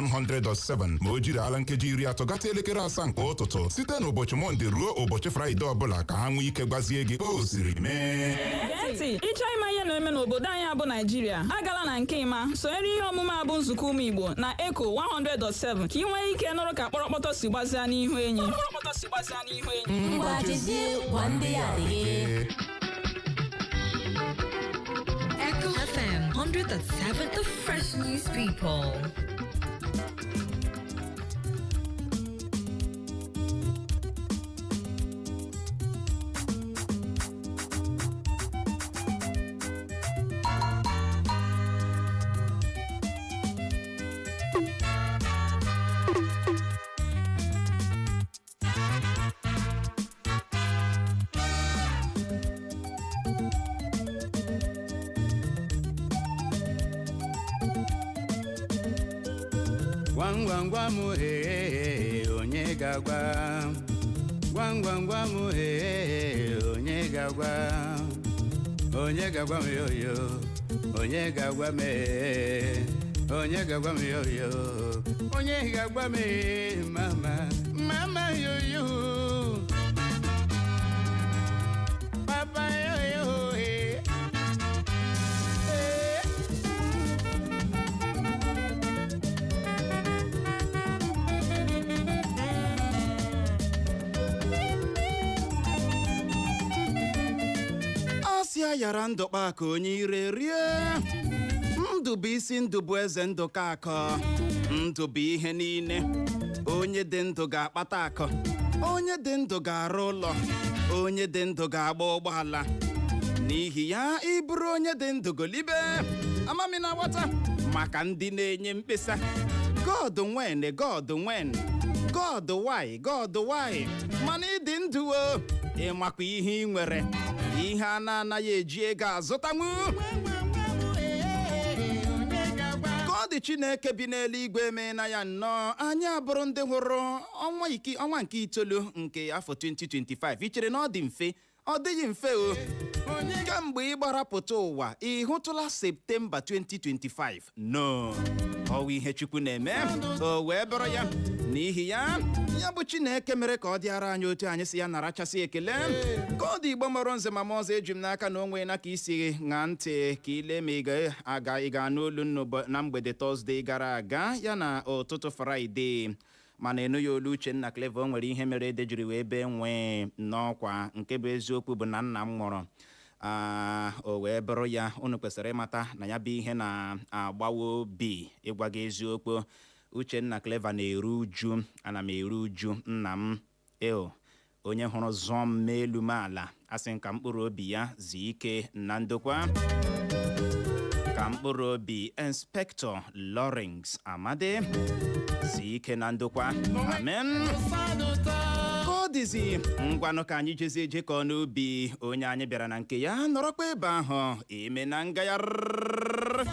100.7 ma o jiri ala nkeji 30 gata elekere 7 nke ụtụtụ site n'ụbọchị Mọnde ruo ụbọchị Fraịde ọbụla ka ha nwee ike gwazie gị o siri mee. Gee ntị, ịchọọ ịma ihe na-eme n'obodo anyị abụ Naijiria, agala na nke ịma sonyere ihe omume a bụ nzukọ ụmụ Igbo na Eco 100.7 ka ị nwee ike nụrụ ka kpọrọkpọtọ si gbazia n'ihu enyi. Ngwa, jezie gwa ndị ya adịghị. Echo FM 100.7, the fresh news people. Gwam gwam gwam, ee, onye ga-agwa? Gwam gwam gwam, ee, onye ga-agwa? Onye ga-agwa m yoyo? Onye ga-agwa m, ee? Onye ga-agwa m yoyo? Onye ga-agwa m, ee? Mama, mama yoyo, papa yoyo, ee, ee. Ọsịa yara ndụkpa ka onye ire rie. Ndụ bụ isi, ndụ bụ eze, ndụ ka akọ, ndụ bụ ihe niile. Onye dị ndụ ga-akpata akụ, onye dị ndụ ga-arụ ụlọ, onye dị ndụ ga-agba ụgbọala. N'ihi ya, ịbụrụ onye dị ndụ, golibe amami na aghọta maka ndị na-enye mkpesa, "God when? God when? God why? God why?" Mana ịdị ndụ o, ịmakwa ihe ị nwere, ihe a na-anaghị eji ego azụtanwu. Ka ọ dị, Chineke bi n'eluigwe emeela ya nnọọ, anyị abụrụ ndị hụrụ ọnwa iki ọnwa nke itoolu nke afọ 2025. Ị chere na ọ dị mfe? Ọ dịghị mfe o. Kemgbe ị gbarapụta ụwa, ị hụtụla Septemba 2025? No, ọwụ ihe Chukwu na-eme, o wee bụrụ ya. N'ihi ya, ya bụ Chineke mere ka ọ dịara anyị otu anyị si ya narachasị ekele. Ka ọ dị, Igbo mọrọ nze ma ọzọ, eji m n'aka na o nwee na ka isi ṅaa ntị ka ile ma ị ga-aga, ị ga-anụ olu na mgbede Tọzdee gara aga ya na ụtụtụ Fraịde, mana enu ya olu Uchenna Clever. O nwere ihe mere ede jiri wee bee nwee n'ọkwa. Nke bụ eziokwu bụ na nna m nwụrụ. O wee bụrụ ya, unu kwesịrị ịmata na ya bụ ihe na-agbawa obi. Ịgwa gị eziokwu, Uchenna Clever na-eru uju, ana m eru uju nna m eo, onye hụrụ zụọ m n'elu m ala. Asị m ka mkpụrụ obi ya zuo ike na ndokwa, ka mkpụrụ obi Inspector Lawrence Amadi zuo ike na ndokwa, amen. Ka ọ dịzi, ngwanụ, ka anyị jezie jekọọ n'ubi onye anyị bịara na nke ya. Nọrọkwa ebe ahụ eme na ngagharị.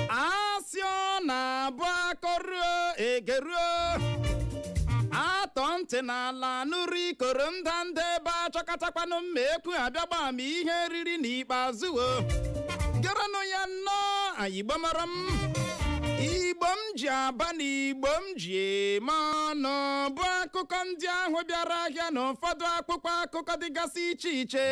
Asị ọ na-abụ akọruo egeruo, atọ ntị n'ala nụrụ ikoro ndanda ebe achọkọtakwanụ mma ekwu abịagba m ihe riri n'ikpeazụ o gerenụ ya nnọọ. Anyị gbamara m Igbo. Igbo m ji aba na Igbo m ji eme ọnụ bụ akụkọ ndị ahụ bịara ahịa na ụfọdụ akwụkwọ akụkọ dịgasị iche iche,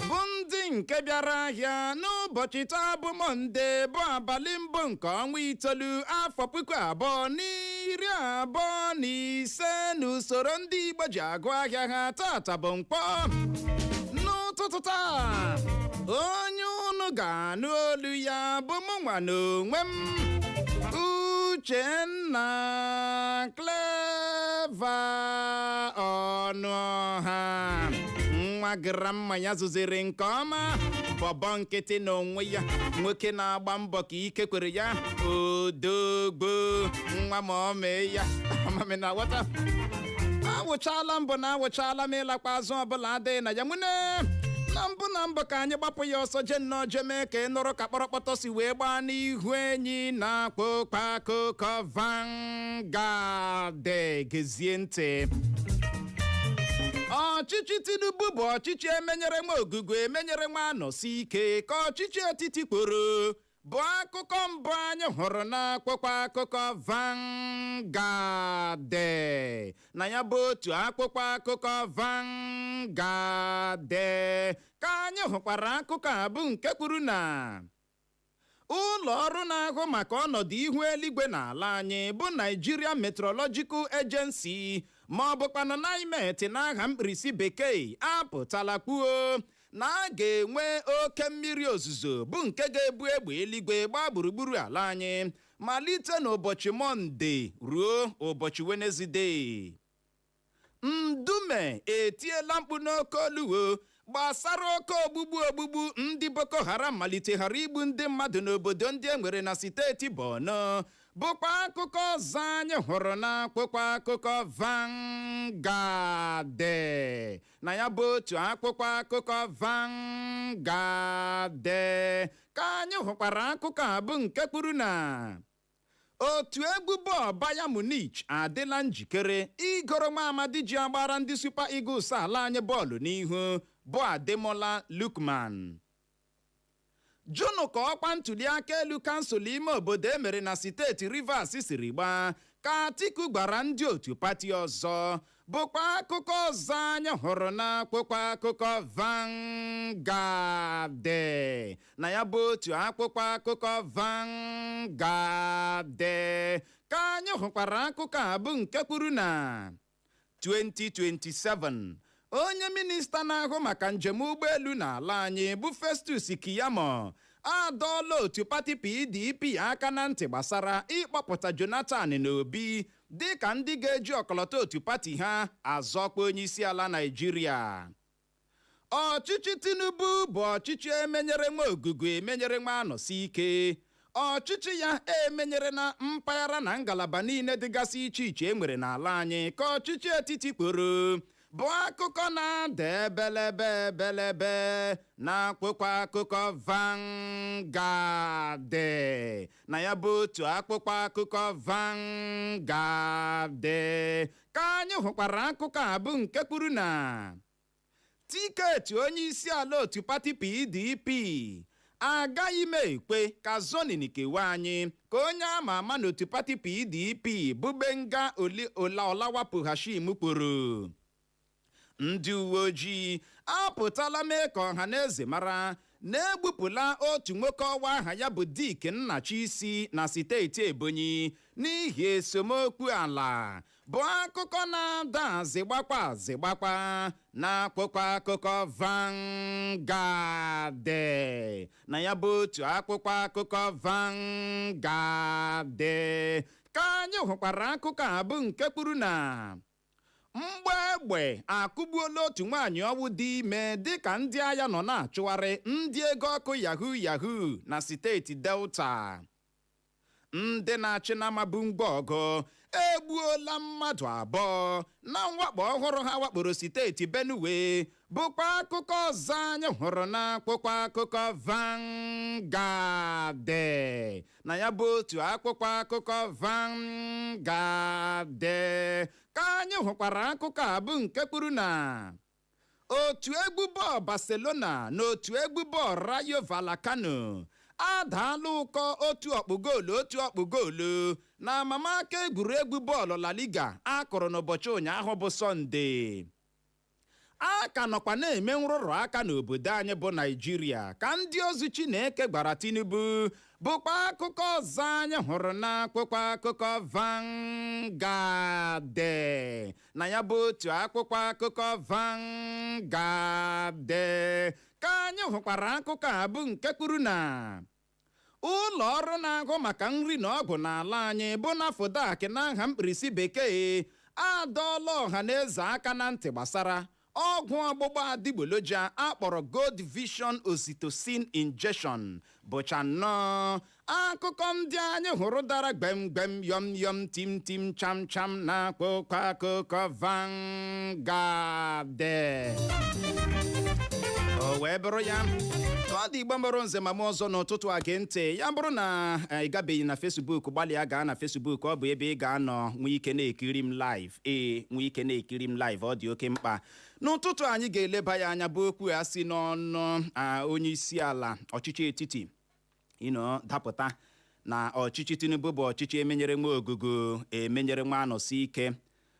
bụ ndị nke bịara ahịa n'ụbọchị taa bụ Mọnde, bụ abalị 1 nke ọnwa 9, afọ 2025 n'usoro ndị Igbo ji agụ ahịa ha. Tata bụ Nkwọ. N'ụtụtụ taa, onye unu ga-anụ olu ya bụ mụ nwa n'onwe m, Uchenna Clever Ọnụọha, nwa grandma ya zụziri nke ọma, bọbọ nkịtị n'onwe ya, nwoke na-agba mbọ ka ike kwere ya, odogbo nwa ma ọ mee ya amami na ghọta. Awụchala mbụ na awụchala m, ịlakwa azụ ọbụla adịghị na ya nwune. Na mbụ na mbụ, ka anyị gbapụ ya ọsọ jee nnọọ jee mee ka ị nụrụ ka kpọrọkpọtọ si wee gbaa n'ihu enyi na akpụkpọ akụkọ Vanguard. Gezie ntị. Ọchịchị Tinubu bụ ọchịchị emenyere nwa ogugu, emenyere nwa anọsi ike, ka ọchịchị etiti kwuru, bụ akụkọ mbụ anyị hụrụ n'akwụkwọ akụkọ Vanguard. Na ya bụ otu akwụkwọ akụkọ Vanguard ka anyị hụkwara akụkọ a, bụ nke kwuru na ụlọ ọrụ na-ahụ maka ọnọdụ ihu eluigwe n'ala anyị, bụ Nigeria Meteorological Agency, ma ọ bụkwanụ NIMET n'aha mkpirisi bekee, apụtala kwuo na a ga-enwe oke mmiri ozuzo, bụ nke ga-ebu egbe eluigwe gbaa gburugburu ala anyị malite n'ụbọchị Mọnde ruo ụbọchị Wenezide. Ndume etiela mkpu n'oke oluwo gbasara oke ogbugbu ogbugbu ndị Boko Haram maliteghara igbu ndị mmadụ n'obodo ndị e nwere na steeti Borno, bụkwa akụkọ ọzọ anyị hụrụ n'akwụkwọ akụkọ Vanguard. Na ya bụ otu akwụkwọ akụkọ Vanguard ka anyị hụkwara akụkọ a, bụ nke kwuru na otu egwu bọọlụ Bayern Munich adịla njikere igoro nwa amadi ji agbara ndị Super Eagles ala anyị bọọlụ n'ihu, bụ Ademola Lookman. Jụnụ ka ọkwa ntụliaka elu kansụl ime obodo emere na steeti Rivers siri gbaa, ka Atiku gwara ndị otu pati ọzọ, bụkwa akụkọ ọzọ anyị hụrụ n'akwụkwọ akụkọ Vanguard. Na ya bụ otu akwụkwọ akụkọ Vanguard ka anyị hụkwara akụkọ a, bụ nke kwuru na 2027, onye minista na-ahụ maka njem ụgbọelu n'ala anyị, bụ Festus Keyamo, adọọla otu pati PDP aka na ntị gbasara ịkpọpụta Jonathan na Obi dịka ndị ga-eji ọkọlọtọ otu pati ha azọkwa onyeisiala Naịjirịa. Ọchịchị Tinubu bụ ọchịchị emenyere nwa ogugu, emenyere nwa anọsi ike. Ọchịchị ya emenyere na mpaghara na ngalaba niile dịgasị iche iche e nwere n'ala anyị, ka ọchịchị etiti kporo, bụ akụkọ na-ada ebelebe ebelebe na akwụkwọ akụkọ Vanguard. Na ya bụ otu akwụkwọ akụkọ Vanguard ka anyị hụkwara akụkọ a, bụ nke kwuru na tiketi onye isi ala otu pati PDP agaghị m ekwe ka zoning kewa anyị, ka onye ama ama n'otu pati PDP, bụ Gbenga Olawapu Hashim, kwuru. Ndị uwe ojii apụtala mee ka ọha na eze mara na egbupụla otu nwoke ọwa aha ya bụ Dick Nnachisi na steeti Ebonyi n'ihi esemokwu ala, bụ akụkọ na-ada azịgbakwa azịgbakwa na akwụkwọ akụkọ Vanguard. Na ya bụ otu akwụkwọ akụkọ Vanguard ka anyị hụkwara akụkọ a, bụ nke kwuru na mgbe egbe akụgbuola otu nwaanyị ọwụ dị ime dịka ndị agha nọ na-achụgharị ndị ego ọkụ yahoo yahoo na steeti Delta. Ndị na-achị na-amabu ngwa ọgụ egbuola mmadụ 2 na mwakpo ọhụrụ ha wakporo steeti Benue, bụkwa akụkọ ọzọ anyị hụrụ n'akwụkwọ akụkọ Vanguard. Na ya bụ otu akwụkwọ akụkọ Vanguard ka anyị hụkwara akụkọ a, bụ nke kwuru na otu egwu bọọlụ Barcelona na otu egwu bọọlụ Rayo Vallecano Adaala ụkọ otu ọkpụ goolu, otu ọkpụ goolu na amamaka egwuregwu bọọlụ La Liga akụrụ n'ụbọchị ụnyaahụ bụ Sọnde. A ka nọkwa na-eme nrụrụ aka n'obodo anyị bụ Naijiria ka ndị ozi Chineke gbara Tinubu, bụkwa akụkọ ọzọ anyị hụrụ n'akwụkwọ akụkọ Vanguard. Na ya bụ otu akwụkwọ akụkọ Vanguard ka anyị hụkwara akụkọ a bụ nke kwuru na ụlọ ọrụ na-ahụ maka nri na ọgwụ n'ala anyị bụ NAFDAC n'aha mkpirisi bekee adọọla ọha na eze aka na ntị gbasara ọgwụ ọgbụgba adịgboloja akpọrọ Gold Vision Oxytocin Injection. Bụcha nnọọ akụkọ ndị anyị hụrụ dara gbem gbem, yọm yọm, tim tim, cham cham na akwụkwọ akụkọ Vanguard. O wee bụrụ ya ka ọ dị. Igbo mụrụ nze ma m ọzọ n'ụtụtụ a, gee ntị. Ya bụrụ na ị gabeghị na Facebook, gbalịa gaa na Facebook. Ọ bụ ebe ị ga-anọ nwee ike na-ekiri m live. Ee, nwee ike na-ekiri m live, ọ dị oke mkpa. N'ụtụtụ anyị ga-eleba ya anya bụ okwu a si n'ọnụ onye isi ala ọchịchị etiti ịnọ dapụta na ọchịchị Tinubu bụ ọchịchị emenyere nwa ogugo, emenyere nwa anọsi ike.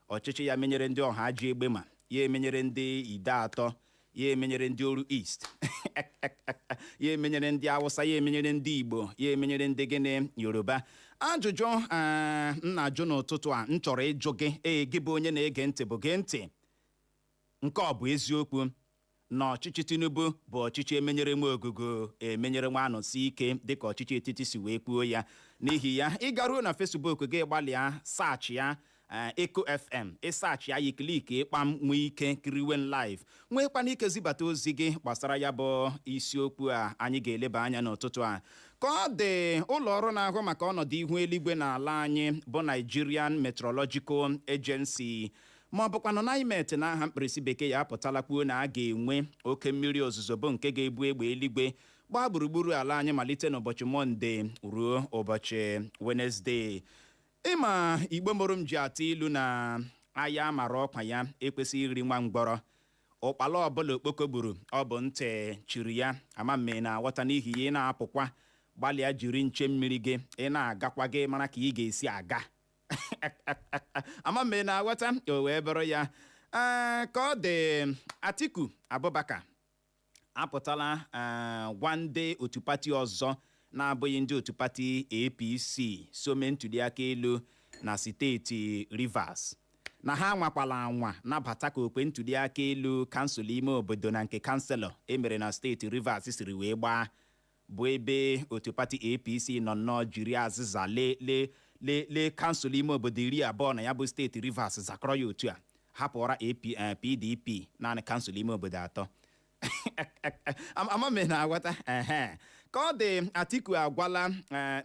Ọchịchị ya menyere ndị ọha ji egbe, ma ya emenyere ndị ide atọ, ya emenyere ndị oru East, ya emenyere ndị Awụsa, ya emenyere ndị Igbo, ya emenyere ndị gịnị, Yoruba. Ajụjụ m na-ajụ n'ụtụtụ a, m chọrọ ịjụ gị, ee, gị bụ onye na-ege ntị, bụ gee ntị: nke ọ bụ eziokwu na ọchịchị Tinubu bụ ọchịchị emenyere nwa ogugo, emenyere nwa anọsi ike, dịka ọchịchị etiti si wee kwuo ya? N'ihi ya, ị garuo na Facebook gị, gbalịa search ya Eco FM. Ị search ya, yi click ịkpam, nwee ike kiriwe live, nwekwana ike zibata ozi gị gbasara ya bụ isiokwu a anyị ga-eleba anya n'ụtụtụ a. Ka ọ dị, ụlọ ọrụ na-ahụ maka ọnọdụ ihu eluigwe n'ala anyị bụ Nigerian Meteorological Agency, ma ọ bụkwanụ NIMET n'aha mkpirisi bekee ya, apụtala kwuo na a ga-enwe oke mmiri ozuzo bụ nke ga-ebu egbe eluigwe gbaa gburugburu ala anyị malite n'ụbọchị Mọnde ruo ụbọchị Wenesde. Ịma Igbo mụrụ m ji atụ ilu na aya mara ọkwa ya ekwesịghị iri nwa mgbọrọ. Ụkpala ọbụla okpoko gburu, ọ bụ ntị chiri ya. Ama mme na aghọta. N'ihi ya, ị na-apụkwa, gbalịa jiri nche mmiri gị. Ị na-agakwa, gị mara ka ị ga-esi aga. Ama mme na aghọta. O wee bụrụ ya. Ee, ka ọ dị, Atiku Abubakar apụtala gwa ndị otu pati ọzọ na-abụghị ndị otu pati APC so mee ntụliaka elu na steeti Rivers na ha anwakwala anwa nabata ka okwe ntụliaka elu kansụl ime obodo na nke councillor emere na steeti Rivers siri wee gbaa, bụ ebe otu pati APC nọ nnọọ jiri azịza lee lee lee lee kansụl ime obodo 20 na ya bụ steeti Rivers, zakọrọ ya otu a, hapụra AP, PDP naanị kansụl ime obodo atọ. Ama m na-aghọta. Ehe, ka ọ dị, Atiku agwala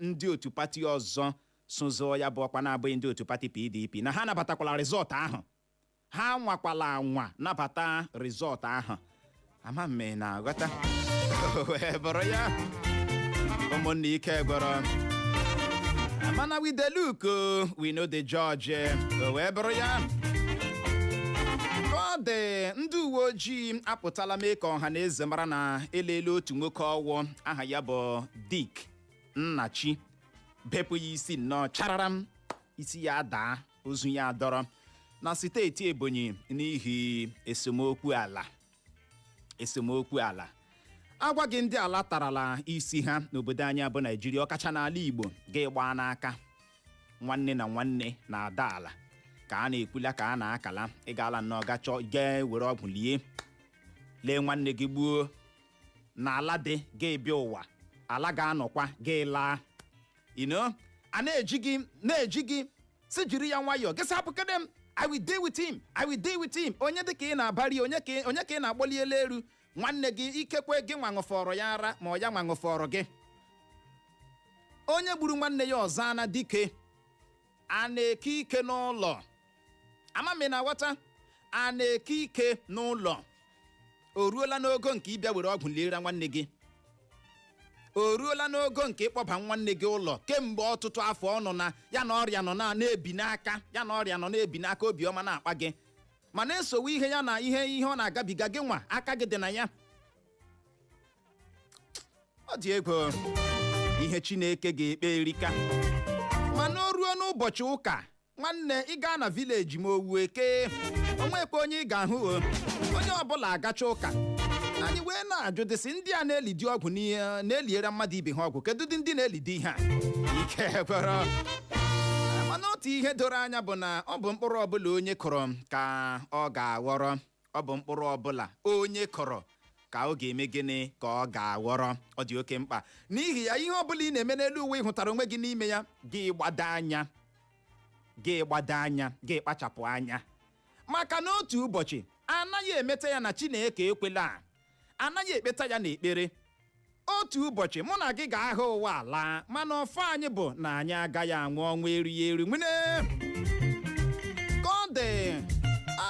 ndị otu pati ọzọ sụzụọ ya bụ ọkwa na-abụghị ndị otu pati PDP na ha nabatakwala result ahụ, ha nwakwala anwa nabata result ahụ. Ama m na-aghọta. Wee bụrụ ya, ụmụnne, ike gwọrọ, mana we dey look o, we no dey judge. O wee bụrụ ya. Ka ọ dị, ndị uwe ojii apụtala mee ka ọha na eze mara na elele otu nwoke ọwụ aha ya bụ Dick Nnachi, bepụ ya isi nnọọ chararam, isi ya daa, ozu ya adọrọ na steeti Ebonyi n'ihi esemokwu ala. Esemokwu ala, agwa gị, ndị ala tarala isi ha n'obodo anyị bụ Naijiria, ọkacha n'ala Igbo. Gị gbaa n'aka nwanne na nwanne na-ada ala ka a na-ekwula ka a na-akala. Ị gaala nnọọ ga chọọ gaa were ọgwụ lie lee nwanne gị, gbuo n'ala dị gị bịa ụwa, ala ga-anọkwa gị laa a na-eji gị, na-eji gị si jiri ya nwayọọ, gị sị hapụkene m, I will deal with him, I will deal with him. Onye dị ka ị na-abari, onye ka ị na-agbali elu eru nwanne gị? Ikekwe gị nwa ṅụfọrọ ya ara, ma ọ ya nwa ṅụfọrọ gị. Onye gburu nwanne ya ọzọ ana dike a na-eke ike n'ụlọ. Ama m ị na-aghọta. A na-eke ike n'ụlọ. O ruola n'ogo nke ịbịa were ọgwụ liere nwanne gị? O ruola n'ogo nke ịkpọba nwanne gị ụlọ kemgbe ọtụtụ afọ ọ nọ na ya na ọrịa nọ na na-ebi n'aka ya na ọrịa nọ na-ebi n'aka, obiọma na-akpa gị, ma na-esowe ihe ya na ihe ihe ọ na-agabiga, gị nwa aka gị dị na ya? Ọ dị egwu. Ihe Chineke ga-ekpe erika. Mana o ruo n'ụbọchị ụka, nwanne, ị gaa na village ma owu eke, onwekwa onye ị ga-ahụ o. Onye ọbụla agacha ụka. Anyị wee na-ajụ dịsị, ndị a na-elidi ọgwụ n'ihe na-eliere mmadụ ibe ha ọgwụ, kedu ndị na-elidi ihe a? Ike kwere. Mana otu ihe doro anya bụ na ọ bụ mkpụrụ ọbụla onye kụrụ ka ọ ga-aghọrọ. Ọ bụ mkpụrụ ọbụla onye kụrụ ka ọ ga-eme gịnị? Ka ọ ga-aghọrọ. Ọ dị oke mkpa. N'ihi ya, ihe ọbụla ị na-eme n'elu uwe ị hụtara onwe gị n'ime ya, gị gbado anya, gị gbado anya, gị kpachapụ anya, maka na otu ụbọchị, anaghị emeta ya na Chineke ekwela, anaghị ekpeta ya n'ekpere. Otu ụbọchị, mụ na gị ga-ahụ ụwa ala, mana ọfọ anyị bụ na anyị agaghị anwụ ọnwụ erighị eri. Nwune ka ọ dị.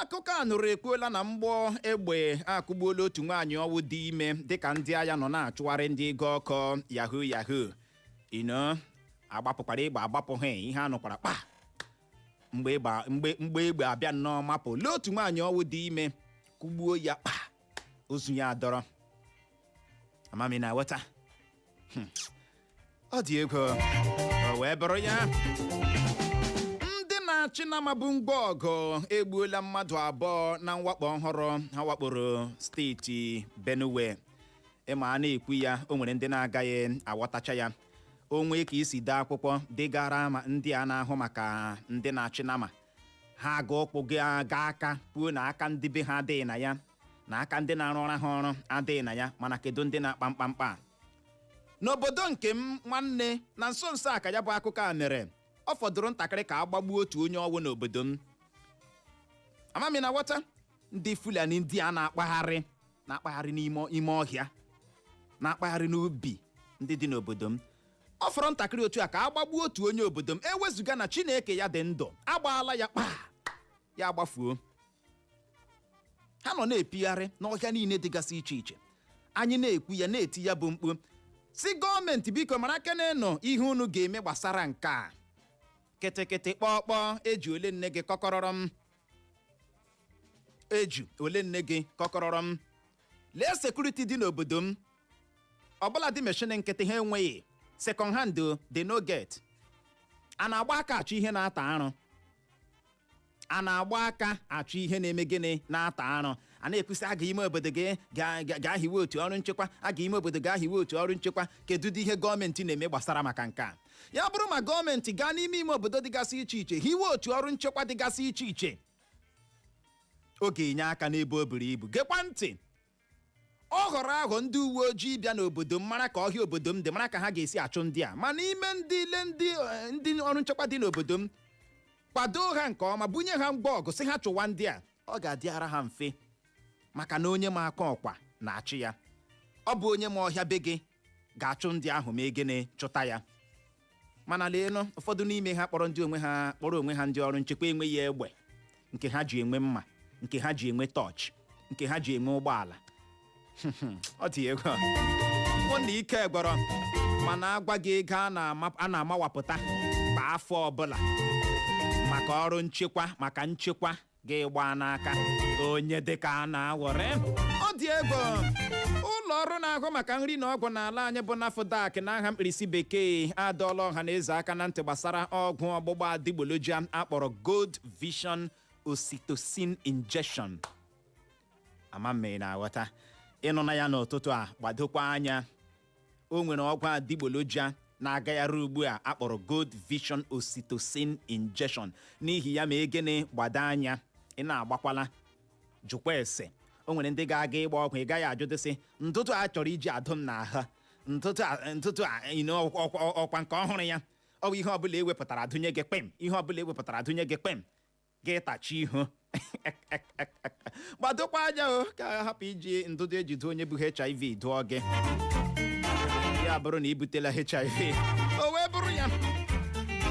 Akụkọ a nụrụ ekwuola na mgbọ egbe akụgbuola otu nwaanyị ọwụ dị ime dịka ndị agha nọ na-achụgharị ndị ego ọkọ yahoo yahoo ino. Agbapụkwara egbe, agbapụghị, ihe a nụkwara kpa mgbe mgbe egbe abịa nnọọ mapụ lee otu nwaanyị ọwụ dị ime, kụgbuo ya kpa, ozu ya adọrọ. Amami na aghọta. Ọ dị egwu. O wee bụrụ ya, ndị na-achị na-amabụ ngwa ọgụ egbuola mmadụ 2 na mwakpo ọhụrụ ha wakporo steeti Benue. Ịma a na-ekwu ya, o nwere ndị na-agaghị aghọtacha ya. O nwee ka isi dee akwụkwọ degara ma ndị a na-ahụ maka ndị na-achị nama, ha aga ụkwụ gị aga aka kwuo na aka ndị be ha adịghị na ya, na aka ndị na-arụ ọrụ ha ọrụ adịghị na ya. Mana kedu ndị na-akpa mkpamkpa a? N'obodo nke m, nwanne, na nso nso a ka ya bụ akụkọ a mere. Ọ fọdụrụ ntakịrị ka a gbagbuo otu onye ọwụ n'obodo m. Amami na ghọta, ndị Fulani, ndị a na-akpagharị na-akpagharị n'ime ime ọhịa, na-akpagharị n'ubi ndị dị n'obodo m. Ọ fọrọ ntakịrị otu a ka a gbagbuo otu onye obodo m. Ewezụga na Chineke ya dị ndụ, agbaala ya kpaa, ya agbafuo. Ha nọ na-epigharị n'ọhịa niile dịgasị iche iche. Anyị na-ekwu ya, na-eti ya bụ mkpu, si gọọmenti, biko mara kenenụ ihe unu ga-eme gbasara nke a. Kịtịkịtị kpọkpọ, eji ole nne gị kọkọrọrọ m, eju ole nne gị kọkọrọrọ m. Lee security dị n'obodo m, ọbụla dị machine nkịtị ha enweghị, second hand o, they no get. A na-agba aka achọ ihe na-ata arụ. A na-agba aka achọ ihe na-eme gịnị? Na-ata arụ. A na-ekwusị aga ime obodo gị ga-ahiwe otu ọrụ nchekwa, aga ime obodo ga-ahiwe otu ọrụ nchekwa. Kedu ụdị ihe gọọmenti na-eme gbasara maka nke a? Ya bụrụ ma gọọmenti gaa n'ime ime obodo dịgasị iche iche hiwe otu ọrụ nchekwa dịgasị iche iche, ọ ga-enye aka n'ebe o buru ibu. Gekwa ntị, ọ họrọ ahụ ndị uwe ojii bịa n'obodo m, mara ka ọhịa obodo m dị, mara ka ha ga-esi achụ ndị a. Mana ime ndị ile ndị ọrụ nchekwa dị n'obodo m, kwado ha nke ọma, bunye ha ngwa ọgụ, sị ha chụwa ndị a, ọ ga-adịara ha mfe, maka na onye ma aka ọkwa na-achị ya. Ọ bụ onye ma ọhịa be gị ga-achụ ndị ahụ. Ma egene chụta ya. Mana leenụ, ụfọdụ n'ime ha kpọrọ ndị onwe ha kpọrọ onwe ha ndị ọrụ nchekwa enweghị egbe nke ha ji, enwe mma nke ha ji, enwe tọọchị nke ha ji, enwe ụgbọala. Ọ dị egwu mụ na ike gwọrọ. Mana agwa gị, ego a na-amawapụta kwa afọ ọbụla maka ọrụ nchekwa, maka nchekwa gị gbaa n'aka onye dịka a na-awọrị. Ọ dị egwu. Ụlọ ọrụ na-ahụ maka nri na ọgwụ n'ala anyị bụ NAFDAC n'aha mkpirisi bekee adọọla ọha na eze aka na ntị gbasara ọgwụ ọgbụgba adịgboloja akpọrọ Gold Vision Oxytocin Injection. Ama m ị na-aghọta. Ịnụ na ya n'ụtụtụ a, gbadokwa anya. O nwere ọgwụ adịgboloja na-agagharị ugbu a akpọrọ Gold Vision Oxytocin Injection. N'ihi ya, ma egene gbado anya, ị na-agbakwala, jụkwa ese. O nwere ndị ga-aga ịgba ọgwụ, ị gaghị ajụdịsị ntụtụ a chọrọ iji adụ m n'ahụ, ntụtụ a, ntụtụ a, ọkwa nke ọhụrụ ya. Ọ bụ ihe ọbụla ewepụtara adụnye gị kpem, ihe ọbụla ewepụtara adụnye gị kpem, gị tachi ihu. Gbadokwa anya o, ka a hapụ iji ndụdụ ejide onye bụ HIV dụọ gị, ya bụrụ na ị butela HIV. O wee bụrụ ya,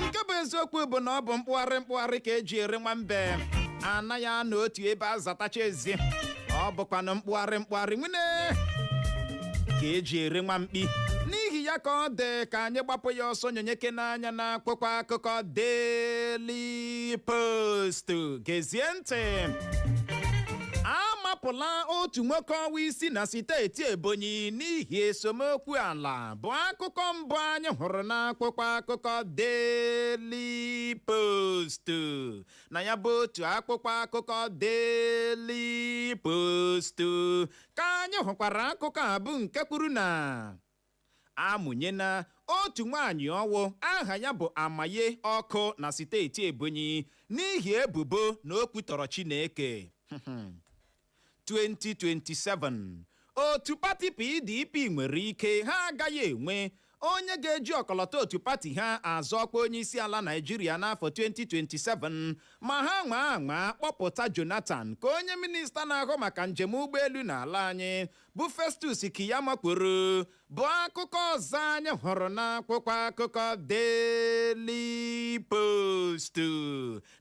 nke bụ eziokwu bụ na ọ bụ mkpụgharị mkpụgharị ka eji ere nwambe. Anaghị anọ otu ebe azatacha ezi. Ọ bụkwanụ mkpụgharị mkpụgharị nwune ka eji ere nwamkpi. N'ihi ya, ka ọ dị ka anyị gbapụ ya ọsọ nyonyeke n'anya na akwụkwọ akụkọ Daily Post. Gezie ntị. Amapụla Akpọpụla otu nwoke ọnwa isi na steeti Ebonyi n'ihi esemokwu ala, bụ akụkọ mbụ anyị hụrụ n'akwụkwọ akụkọ Daily Post. Na ya bụ otu akwụkwọ akụkọ Daily Post ka anyị hụkwara akụkọ a, bụ nke kwuru na amụnyena otu nwaanyị ọwụ aha ya bụ Amaye ọkụ na steeti Ebonyi n'ihi ebubo na o kwutọrọ Chineke. 2027, otu pati PDP nwere ike ha agaghị enwe onye ga-eji ọkọlọtọ otu pati ha azọ ọkwa onye isi ala Naịjirịa n'afọ 2027 ma ha nwaa anwa kpọpụta Jonathan, ka onye minista na-ahụ maka njem ụgbọelu n'ala anyị bụ Festus Keyamo kwuru, bụ akụkọ ọzọ anyị hụrụ n'akwụkwọ akụkọ Daily Post.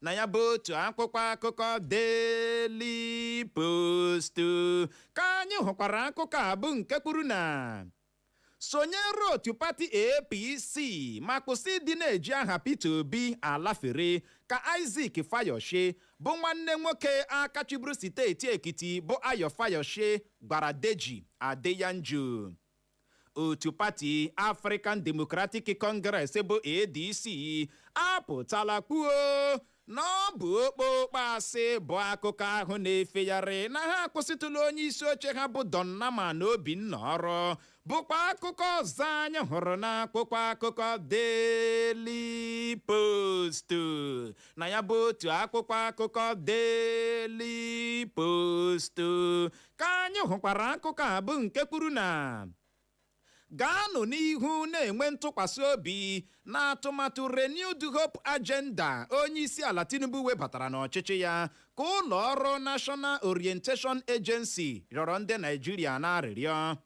Na ya bụ otu akwụkwọ akụkọ Daily Post ka anyị hụkwara akụkọ a, bụ nke kwuru na sonyere otu pati APC ma kwụsị ịdị na-eji aha Peter Obi alafere, ka Isaac Fayose, bụ nwanne nwoke aka chịburu steeti Ekiti bụ Ayo Fayose, gwara Deji Adeyanju. Otu pati African Democratic Congress bụ ADC apụtala kwuo na ọ bụ okpokpo asị bụ akụkọ ahụ na-efegharị na ha akwụsịtụla onye isi oche ha bụ Don Naman Obinna ọrụ, bụkwa akụkọ ọzọ anyị hụrụ n'akwụkwọ akụkọ Daily Post. Na ya bụ otu akwụkwọ akụkọ Daily Post ka anyị hụkwara akụkọ a, bụ nke kwuru na gaanụ n'ihu na-enwe ntụkwasị obi na atụmatụ Renewed Hope Agenda onye isi ala Tinubu webatara n'ọchịchị ya, ka ụlọ ọrụ National Orientation Agency rịọrọ ndị Naijiria na-arịrịọ.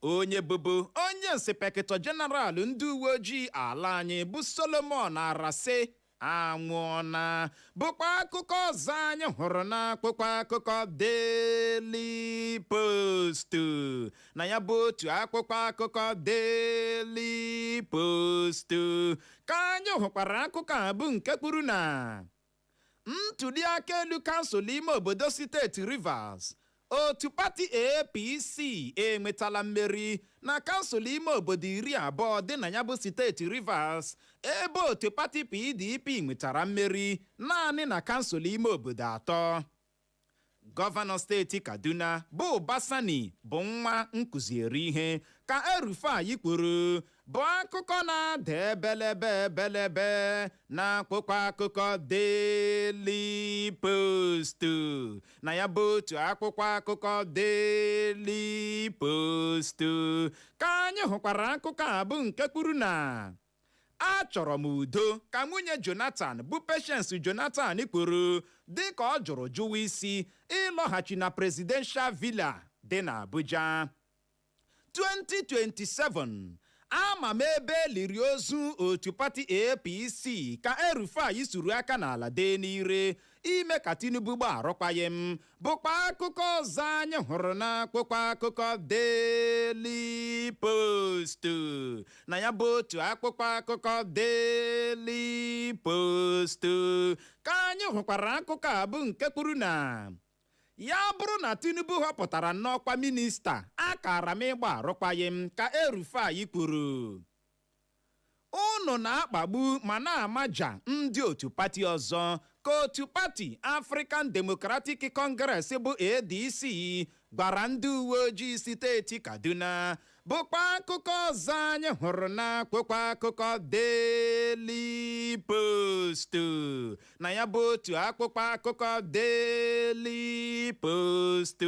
Onye bụbu onye inspector general ndị uwe ojii ala anyị bụ Solomon Arase anwụọna, bụkwa akụkọ ọzọ anyị hụrụ n'akwụkwọ akụkọ Daily Post. Na ya bụ otu akwụkwọ akụkọ Daily Post ka anyị hụkwara akụkọ a, bụ nke kwuru na ntuli aka elu kansụl ime obodo steeti Rivers, otu pati APC enwetala mmeri na kansụl ime obodo 20 dị na ya bụ steeti Rivers, ebe otu pati PDP nwetara mmeri naanị na kansụl ime obodo atọ. Gọvanọ steeti Kaduna bụ Uba Sani bụ nwa nkụzieri ihe, ka El-Rufai kwuru, bụ akụkọ na-ada ebelebe ebelebe n'akwụkwọ akụkọ Daily Post. Na ya bụ otu akwụkwọ akụkọ Daily Post ka anyị hụkwara akụkọ a, bụ nke kwuru na achọrọ m udo, ka nwunye Jonathan bụ Patience Jonathan kwuru dịka ọ jụrụ jụwa isi ịlọghachi na Presidential Villa dị n'Abuja. 2027, ama m ebe eliri ozu otu pati APC, ka El-Rufai suru aka n'ala dee n'ire ime ka Tinubu gba arụkwaghị m, bụkwa akụkọ ọzọ anyị hụrụ n'akwụkwọ akụkọ Daily Post. Na ya bụ otu akwụkwọ akụkọ Daily Post ka anyị hụkwara akụkọ a, bụ nke kwuru na ya bụrụ na Tinubu họpụtara n'ọkwa minista, akara m ịgba arụkwaghị m, ka El-Rufai kwuru. Unu na-akpagbu ma na-amaja ndị otu pati ọzọ, ka otu pati African Democratic Congress bụ ADC gwara ndị uwe ojii steeti Kaduna, bụkwa akụkọ ọzọ anyị hụrụ n'akwụkwọ akụkọ Daily Post. Na ya bụ otu akwụkwọ akụkọ Daily Post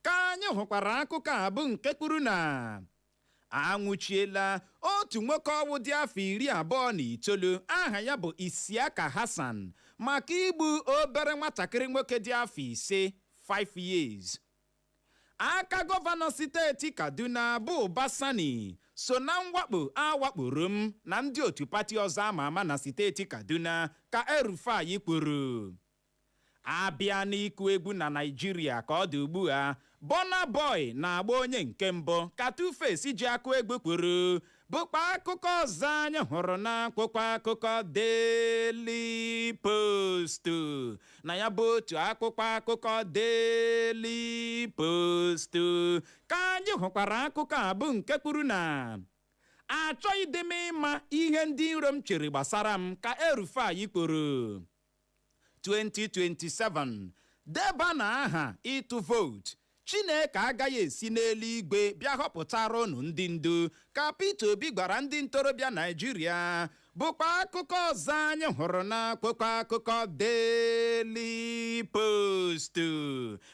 ka anyị hụkwara akụkọ a, bụ nke kwuru na anwụchiela otu nwoke ọwụ dị afọ 29 aha ya bụ Isiaka Hassan maka igbu obere nwatakịrị nwoke dị afọ 5, 5 years. Aka gọvanọ steeti Kaduna bụ Uba Sani so na mwakpo awakporo m na ndị otu pati ọzọ ama ama na steeti Kaduna, ka El-Rufai kwuru. Abịa n'ịkụ egwu na Naịjirịa ka ọ dị ugbu a, Burna Boy na-agba onye nke mbụ, ka Tuface ji akụ egwu kwuru, bụkwa akụkọ ọzọ anyị hụrụ n'akwụkwọ akụkọ Daily Post. Na ya bụ otu akwụkwọ akụkọ Daily Post ka anyị hụkwara akụkọ a, bụ nke kwuru na achọghị dị m ịma ihe ndị iro m chere gbasara m, ka El-Rufai kwuru. 2027, deba na aha ịtụ vootu, Chineke agaghị esi n'eluigwe bịa họpụtara unu ndị ndu, ka Peter Obi gwara ndị ntorobịa Naijiria, bụkwa akụkọ ọzọ anyị hụrụ n'akwụkwọ akụkọ Daily Post.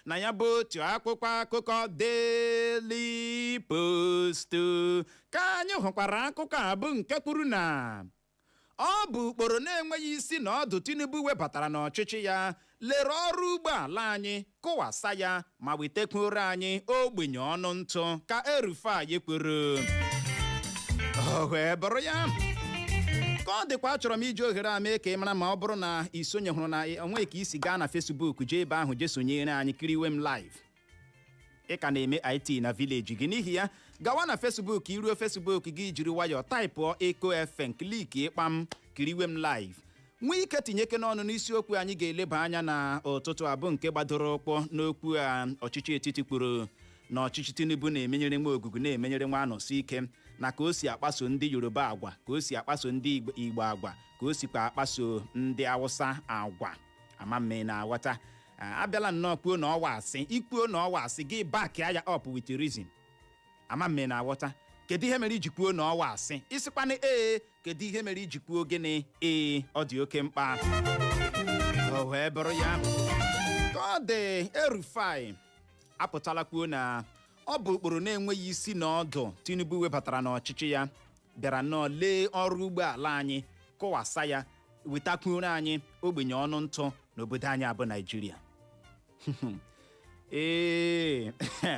Na ya bụ otu akwụkwọ akụkọ Daily Post ka anyị hụkwara akụkọ a, bụ nke kwuru na ọ bụ ụkpụrụ na-enweghị isi na ọdụ Tinubu webatara n'ọchịchị ya lere ọrụ ugbo ala anyị, kụwasa ya ma wetakwuru anyị ogbenye ọnụ ntụ, ka El-Rufai kwuru. O wee bụrụ ya. Ka ọ dịkwa, achọrọ m iji ohere a mee ka ị mara, ma ọ bụrụ na ị sonyehụrụ na onweghị ka isi gaa na Facebook, jee ebe ahụ jee sonyere anyị, kiriwe m live. Ị ka na-eme IT na village gị. N'ihi ya, gawa na Facebook. Iruo Facebook gị, jiri nwayọọ typeụọ Eko FM, click ịkpam, kiriwe m live, nwee ike tinyeke n'ọnụ n'isiokwu anyị ga-eleba anya na ụtụtụ abụ, nke gbadoro ụkwụ n'okwu a ọchịchị etiti kwuru na ọchịchị Tinubu na-emenyere nwa ogugu, na-emenyere nwa anọsi ike, na ka o si akpaso ndị Yoruba agwa, ka o si akpaso ndị Igbo agwa, ka o sikwa akpaso ndị Awụsa agwa. Ama mme na-aghọta. Abịala nnọọ kwuo na ọwa asị, ikwuo na ọwa asị gị, back ya up with reason. Ama mme na-aghọta. Kedu ihe mere iji kwuo na ọwa asị? Ịsịkwana ee, kedu ihe mere iji kwuo gịnị? Ee, ọ dị oke mkpa. O wee bụrụ ya. Ka ọ dị, El-Rufai apụtala kwuo na ọ bụ ụkpụrụ na-enweghị isi na ọdụ Tinubu webatara n'ọchịchị ya bịara nnọọ lee ọrụ ugbo ala anyị, kụwasa ya, wetakwuru anyị ogbenye ọnụ ntụ n'obodo anyị abụ Naijiria. Ee,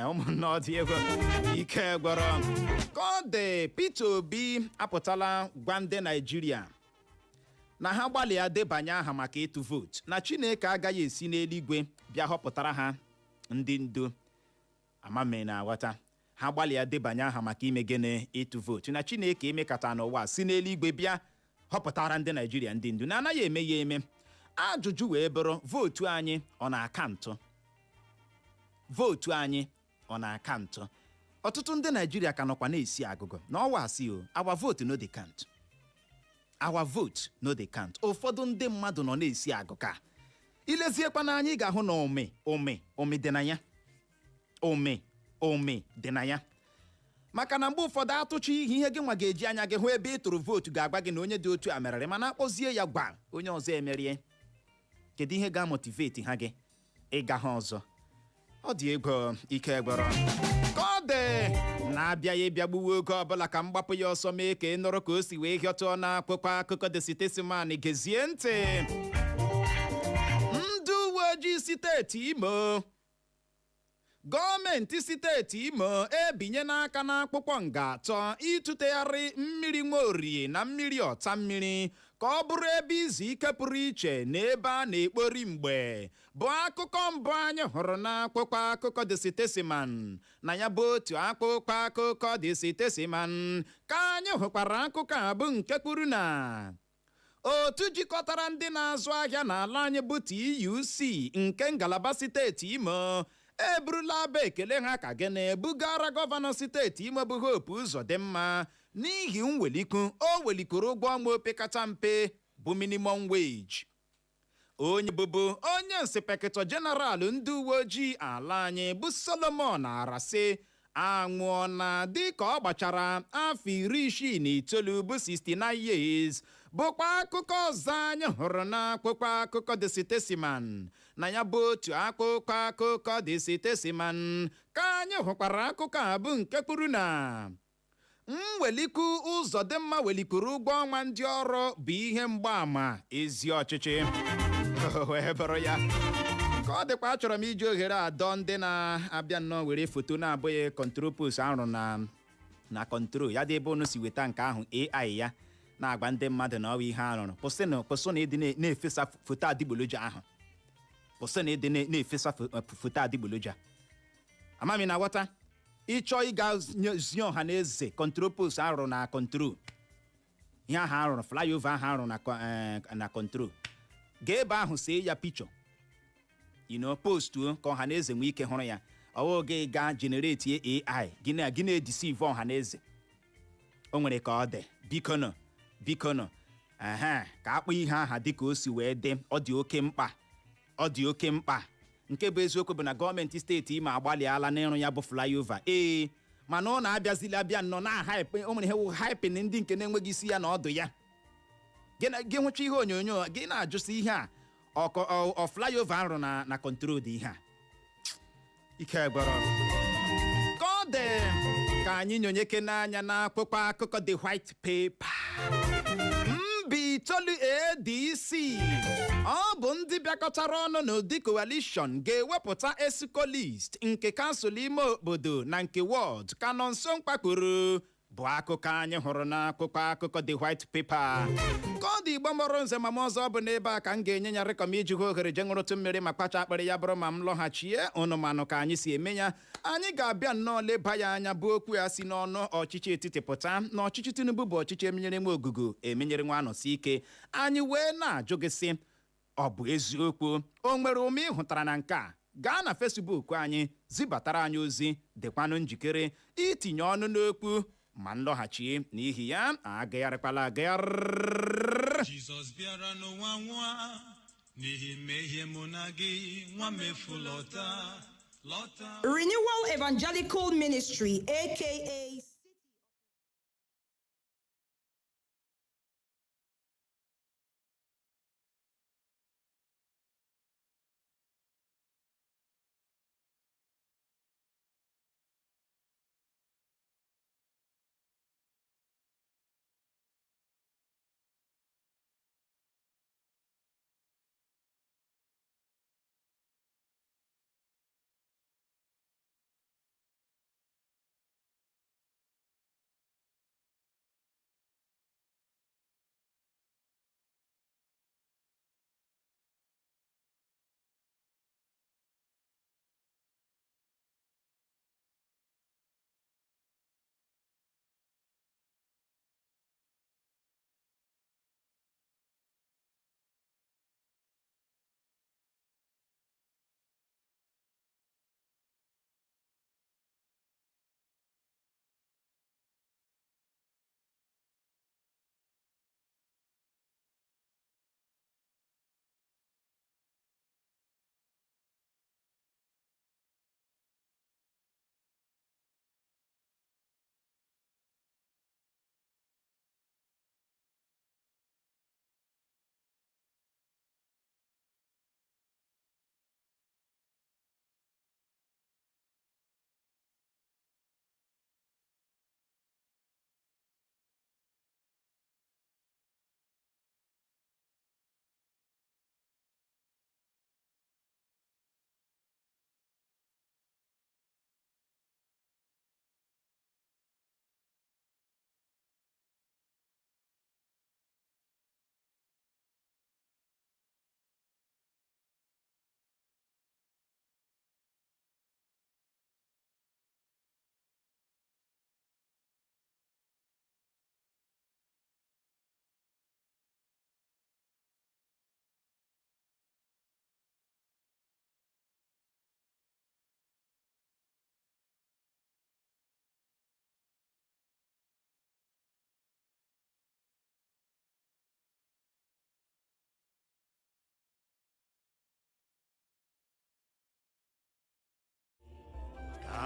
ụmụnne, ọ dị egwu, ike gwọrọ. Ka ọ dị, Peter Obi apụtala gwa ndị Naijiria na ha gbalịa debanye aha maka ịtụ vootu, na Chineke agaghị esi n'eluigwe bịa họpụtara ha ndị ndu. Amame na aghọta. Ha gbalịa debanye aha maka ime gịnị? Ịtụ vootu, na Chineke emekata n'ụwa si n'eluigwe bịa họpụtara ndị Naijiria ndị ndu, na anaghị eme ya eme. Ajụjụ wee bụrụ, vootu anyị ọ na-aka ntụ? Vootu anyị ọ na-aka ntụ? Ọtụtụ ndị Naijiria ka nọkwa na-esi agụgụ na ọwa asị o, our vote no dey count, our vote no dey count. Ụfọdụ ndị mmadụ nọ na-esi agụ ka ileziekwa n'anya, ị ga-ahụ na ụmị ụmị ụmị dị na ya, ụmị ụmị dị na ya, maka na mgbe ụfọdụ atụcha ihe, ihe gị nwa ga-eji anya gị hụ ebe ị tụrụ vootu ga-agwa gị na onye dị otu a merịrị, mana akpọzie ya gwa onye ọzọ emerie. Kedu ihe ga-amotivate ha gị ịga ha ọzọ? Ọ dị ego, ike gwọrọ. Ka ọ dị na-abịa ya ịbịa gbuwe oge ọbụla, ka m gbapụ ya ọsọ mee ka ị nụrụ ka o si wee hịọtụọ n'akwụkwọ akụkọ The Statesman. Gezie ntị. Ndị uwe ojii steeti Imo, gọọmenti steeti Imo ebinye n'aka n'akwụkwọ nga atọ ịtụtegharị mmiri Nwaorie na mmiri ọta mmiri ka ọ bụrụ ebe izu ike pụrụ iche na ebe a na-ekpori mgbe, bụ akụkọ mbụ anyị hụrụ n'akwụkwọ akụkọ The Statesman. Na ya bụ otu akwụkwọ akụkọ The Statesman ka anyị hụkwara akụkọ a, bụ nke kwuru na otu jikọtara ndị na-azụ ahịa n'ala anyị bụ TUC nke ngalaba steeti Imo eburula aba ekele ha ka gịnị bugara gọvanọ steeti Imo bụ Hope Uzodimma n'ihi mweliku o welikoro ụgwọ ọnwa opekata mpe bụ minimum wage. Onye bụbu onye inspector general ndị uwe ojii ala anyị bụ Solomon Arase anwụọna dịka ọ gbachara afọ 69 bụ 69 years, bụkwa akụkọ ọzọ anyị hụrụ n'akwụkwọ akụkọ The Statesman. Na ya bụ otu akwụkwọ akụkọ The Statesman ka anyị hụkwara akụkọ a, bụ nke kwuru na mweliku Ụzọdịmma welikuru ụgwọ ọnwa ndị ọrụ bụ ihe mgbaàmà ezi ọchịchị. Wee bụrụ ya. Ka ọ dịkwa, achọrọ m iji ohere a dọọ ndị na-abịa nnọọ were foto na-abụghị control post arụ na control ya dị ebe unu si weta nke ahụ AI ya na-agba ndị mmadụ na ọwa ihe arụrụ. Kwụsịnụ, kwụsịnụ ịdị na-efesa foto adịgboloja ahụ. Kwụsị na ịdị na-efesa foto adịgboloja. Amami na aghọta. Ịchọ ịga zie ọha na eze control post arụrụ na control, ihe ahụ arụrụ, flyover ahụ arụrụ na control, gaa ebe ahụ see ya picture, postuo ka ọha na eze nwee ike hụrụ ya. Ọwụ gị gaa generate AI gị na gị na-edeceive ọha na eze. O nwere ka ọ dị. Bikono, bikono, ehe, ka akpọ ihe aha dị ka o si wee dị. Ọ dị oke mkpa, ọ dị oke mkpa. Nke bụ eziokwu bụ na gọọmenti steeti Imo agbalịala n'ịrụ ya bụ flyover. Ee, mana ọ na-abịazili abịa nnọọ na hype. O nwere ihe wụ hyping ndị nke na-enweghị isi ya na ọdụ ya. Gị hụcha ihe onyonyo, gị na-ajụsị ihe a ọkọ ọ flyover arụ na control dị ihe a. Ike gwọrọ ka ọ dị. Ka anyị nyonyeke n'anya n'akwụkwọ akụkọ The White Paper. Mba itoolu ADC, ọ bụ ndị bịakọtara ọnụ n'ụdị coalition, ga-ewepụta exco list nke kansụl ime obodo na nke ward, ka nọ nso mkpakpuru bụ akụkọ anyị hụrụ n'akwụkwọ akụkọ The White Paper. Ka ọ dị, Igbo mọrọ nze ma m ọzọ, bụ n'ebe a ka m ga-enye ya rịkọm iji hụ ohere je ṅụrụtụ mmiri ma kpacha akpịrị. Ya bụrụ ma m lọghachie, ụnụ manụ ka anyị si eme ya. Anyị ga-abịa nnọọ leba ya anya, bụ okwu ya si n'ọnụ ọchịchị etiti pụta na ọchịchị Tinubu bụ ọchịchị emenyere nwa ogugu, emenyere nwa anọsi ike. Anyị wee na-ajụ gị sị, ọ bụ eziokwu? O nwere ume ị hụtara na nke a? Gaa na Facebook anyị zibatara anyị ozi. Dịkwanụ njikere itinye ọnụ n'okwu ma nlọghachi. N'ihi ya, agagharịkwala agagharị. Jizọs bịara n'ụwa nwa n'ihi mmehie mụ na gị, nwa mefu, lọta, lọta. Renewal Evangelical Ministry, aka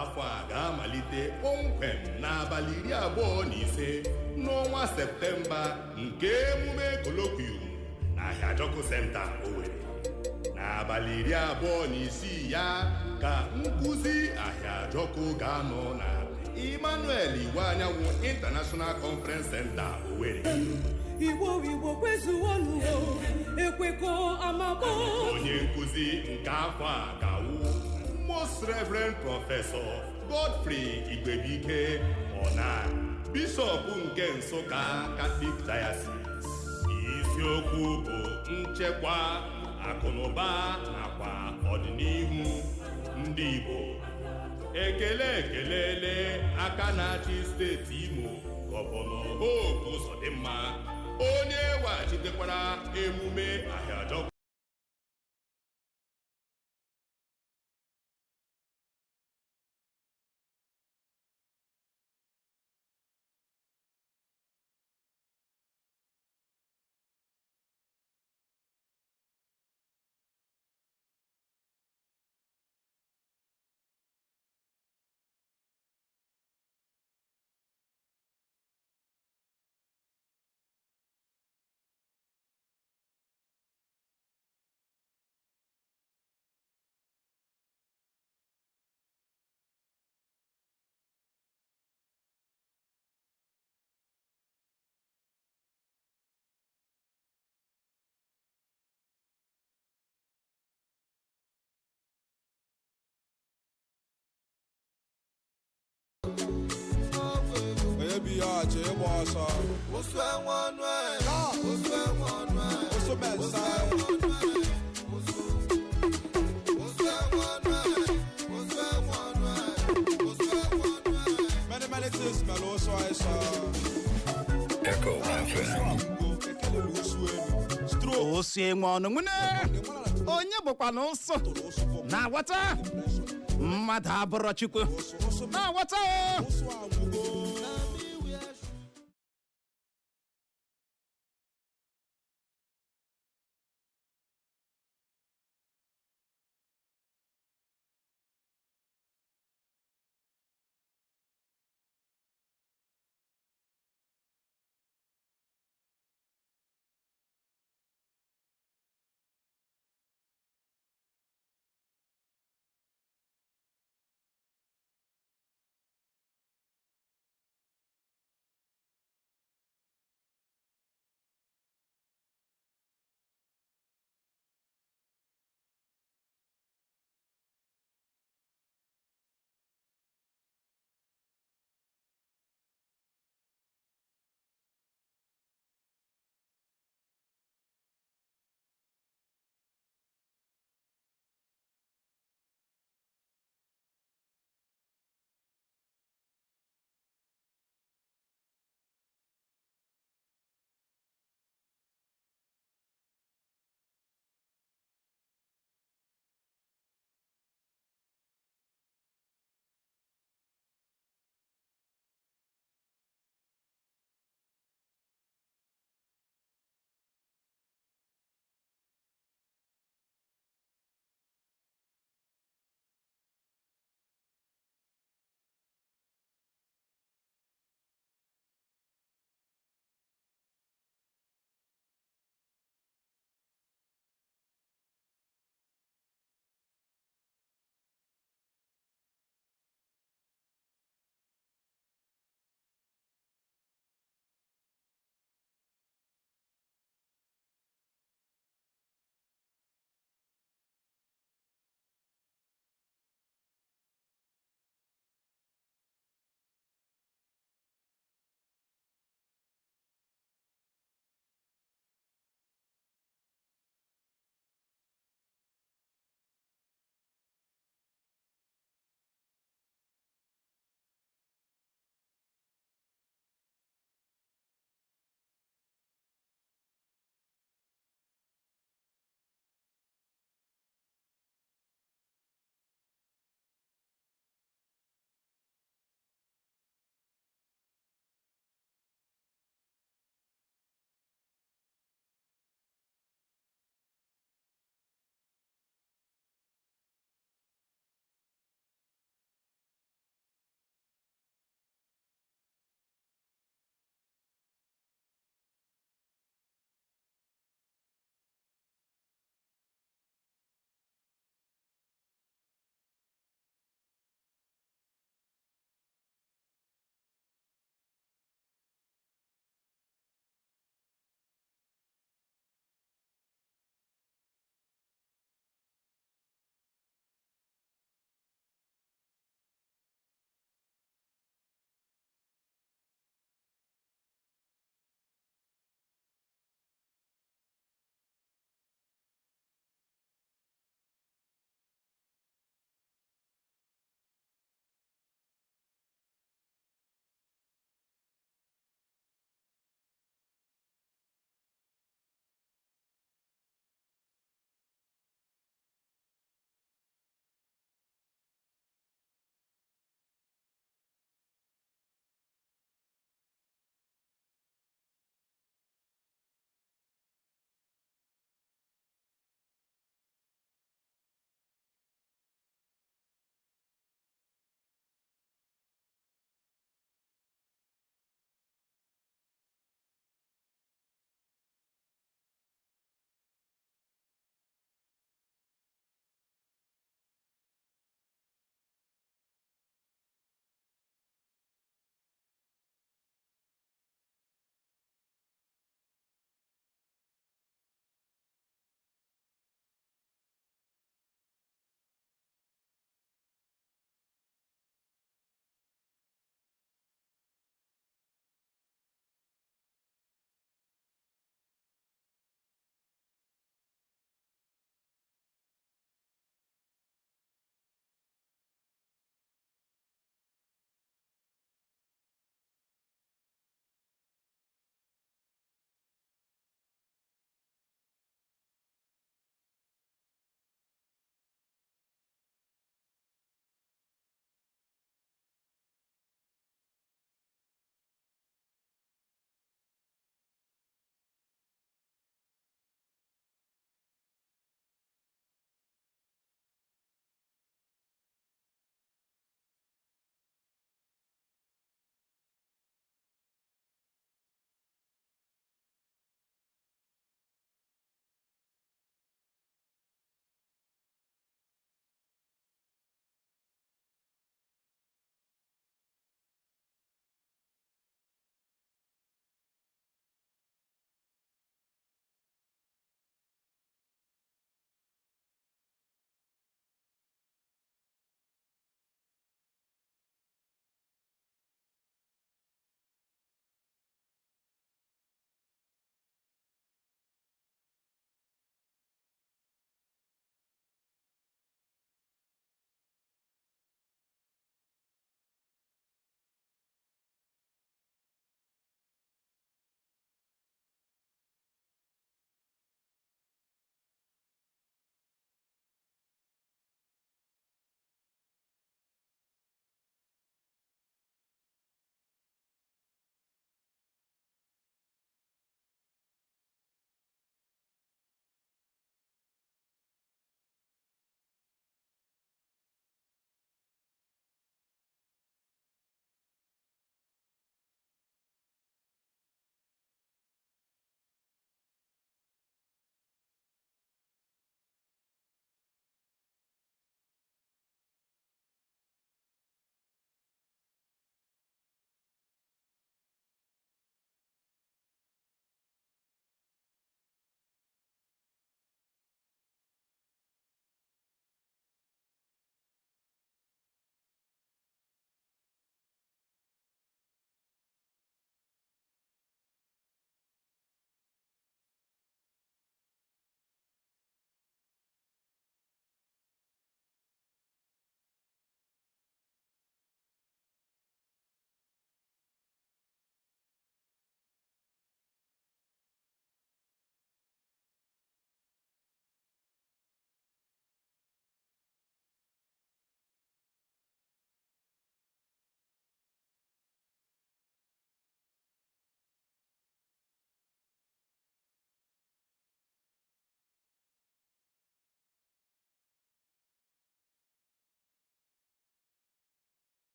Afọ a ga-amalite kpọmkwem n'abalị 25 n'ọnwa Septemba nke emume colloquium na Ahịajọkụ Center, Owerri. N'abalị 26 ya ka nkụzi Ahịajọkụ ga-anọ na Emmanuel Iwuanyanwu International Conference Center, Owerri. Igbo, Igbo kwezuonu, ekwekọ amagbo. Onye nkụzi nke afọ a ga-awụ Most Reverend Professor Godfrey Igwebike Ọna, Bishọp nke Nsụka Catholic Diocese. Isiokwu bụ nchekwa. Akụnụba nakwa ọdịnihu ndị Igbo. Ekele ekelele aka na-achị steeti Imo, Gọvanọ Hope Uzodimma, onye weghachitekwara emume Ahịajọkụ. Onye bụ ihe ọchị ịgba ọsọ. Osu mensa. Many many things mere ụsọ ịsọ. Echo FM. Osu enwe ọnụ nwune onye bụkwa na ụsụ na-aghọta mmadụ abụrọ Chukwu na-aghọta o.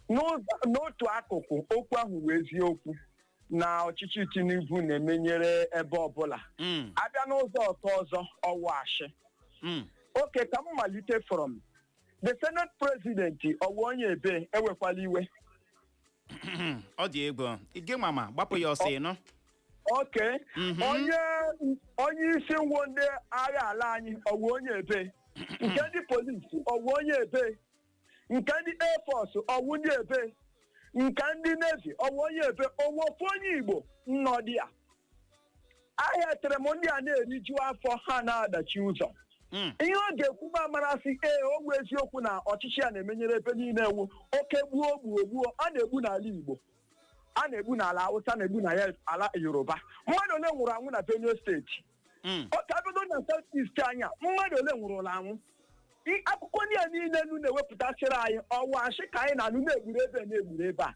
N'otu akụkụ, okwu ahụ wee eziokwu na ọchịchị Tinubu na-emenyere ebe ọbụla. Abịa n'ụzọ ọtọ ọzọ, ọwụ ashị. Oke ka m malite from the Senate President, ọwụ onye ebe? Ewekwala iwe. Ọ dị egwu gị mama, gbapụ ya ọsọ ịnụ. Oke onye isi ngwo ndị agha ala anyị, ọwụ onye ebe? Nke ndị polisi, ọwụ onye ebe? Nke ndị air force, ọwụ ndị ebe? Nke ndị navy, ọwụ onye ebe? Onwe ofu onye Igbo nnọdị a? Ahịa tere m, ndị a na-eriju afọ, ha na-adachi ụzọ. Ihe ọ ga-ekwu m amarasị. Ee, o bụ eziokwu na ọchịchị a na-emenyere ebe niile ewu oke gbuo gbuo gbuo. A na-egbu n'ala Igbo, a na-egbu n'ala Hausa, na-egbu na ya ala Yoruba. Mmadụ ole nwụrụ anwụ na Benue Steeti? Oke abido na South East anya, mmadụ ole nwụrụla anwụ? Akụkọ ndị a niile nu na-ewepụtasịrị anyị, ọwa asị ka anyị na-anụ, na-egburu ebe, na-egburu ebe a.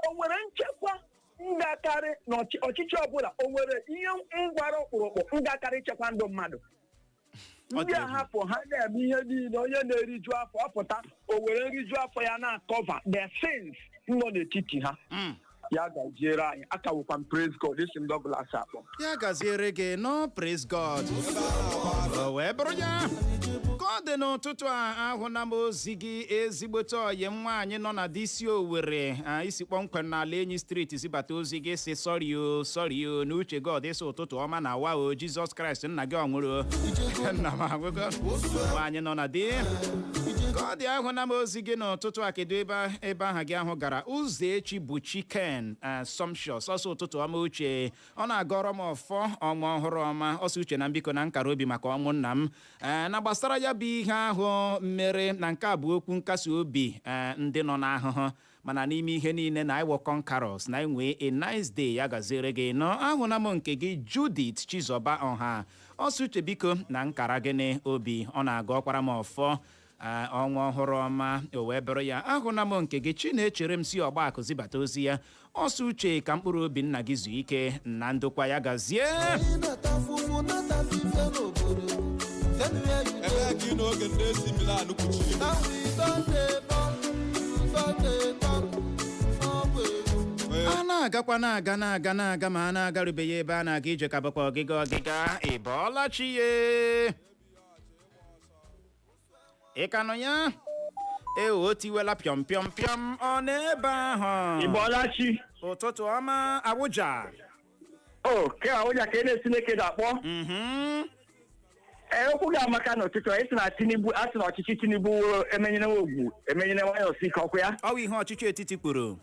O nwere nchekwa ngakarị n'ọchịchị ọbụla? O nwere ihe ngwara ọkpụrụkpụ ngakarị ichekwa ndụ mmadụ? Ndị a hapụ ha na-eme ihe niile. Onye na-eriju afọ ọpụta, o were nriju afọ ya na-acover the sins nọ n'etiti ha. Ya gaziere anyị. Akawụkwa m Praise God, isi m Douglas akpọ. Ya gaziere gị nọ, Praise God. O wee bụrụ ya ka ọ dị n'ụtụtụ a. Ahụna m ozi gị, ezigbote ọyị m nwaanyị nọ na disi Owere, isi kpọmkwem n'ala Enyi Street zibata ozi gị, si sorry o, sorry o. Na uche God ịsị ụtụtụ ọma na wa o. Jizọs Kraịst nna gị ọ nwụrụ o? Nna m agwụgo. Nwaanyị nọ na di ka ọ dị. Ahụna m ozi gị n'ụtụtụ a. Kedu ebe aha gị ahụ gara? Ụzọ echi bụ Chiken Sumptuous. Ọsọ ụtụtụ ọma uche, ọ na-agọrọ m ọfọ ọnwa ọhụrụ ọma. Ọsọ uche na mbiko na nkara obi maka ọnwụ nna m na gbasara ya bụ ihe ahụ mere na nke a bụ okwu nkasi obi ndị nọ n'ahụhụ, mana n'ime ihe niile na iwo conquerors na enwee a nice day. Ya gaziere gị nọ. Ahụna m nke gị, Judith Chizoba Ọha. Ọsọ uche biko na nkara gịnị obi, ọ na-agụ ọkwara m ọfọ ọnwa ọhụrụ ọma. O wee bụrụ ya. Ahụna m nke gị, Chinechere m si ọgbakụ zibata ozi ya. Ọsọ uche, ka mkpụrụ obi nna gị zuo ike na ndokwa. Ya gazie. Ebee ka ị n'oge ndị AC Milan kwuchiri? A na-agakwa, na-aga, na-aga, na-aga, ma a na-agarubeghị ebe a na-aga ije, ka bụkwa ọgịga ọgịga. Ị bọọla chi ye? Ị ka nọ ya? E o tiwela pịọm pịọm pịọm, ọ n'ebe ahụ. Ị bọọla chi? Ụtụtụ ọma, Awụja. O ke Awụja ka ị na-esi n'eke akpọ. Ee, okwu ga-amaka n'ụtụtụ a. Ị sị na Tinubu, a sị na ọchịchị Tinubu emenyere ogwu, emenyere nwayọọ si ike, ọkụ ya. Ọ bụ ihe ọchịchị etiti kwuru.